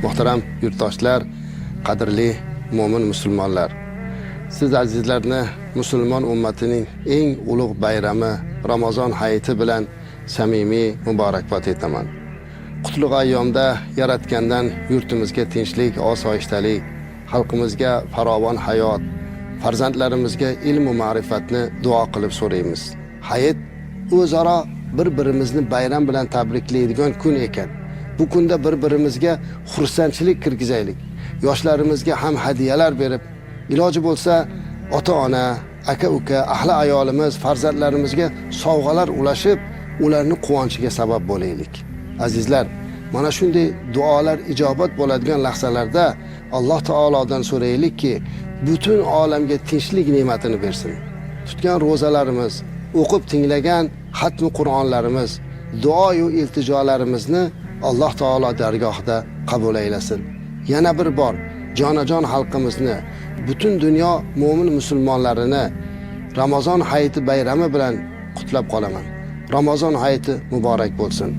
Muhtaram yurtdoshlar, qadrli mo'min musulmonlar. Siz azizlarni musulmon ummatining eng ulug' bayrami Ramazon hayiti bilan samimiy muborakbod etaman. Qutlug' ayyomda yaratgandan yurtimizga tinchlik, osoyishtalik, xalqimizga farovon hayot, farzandlarimizga ilm va ma'rifatni duo qilib so'raymiz. Hayit o'zaro bir-birimizni bayram bilan tabriklaydigan kun ekan. Bu kunda bir-birimizga xursandchilik kirgizaylik. Yoshlarimizga ham hadiyalar berib, iloji bo'lsa ota-ona, aka-uka, ahli ayolimiz, farzandlarimizga sovg'alar ulashib, ularni quvonchiga sabab bo'laylik. Azizlar, mana shunday duolar ijobat bo'ladigan lahzalarda Alloh taolodan so'raylikki, butun olamga tinchlik ne'matini bersin. Tutgan ro'zalarimiz, o'qib tinglagan xatmi Qur'onlarimiz, duoyu iltijolarimizni Alloh taolo dargohida qabul aylasin. Yana bir bor jonajon xalqimizni, butun dunyo mo'min musulmonlarini Ramazon hayiti bayrami bilan qutlab qolaman. Ramazon hayiti muborak bo'lsin.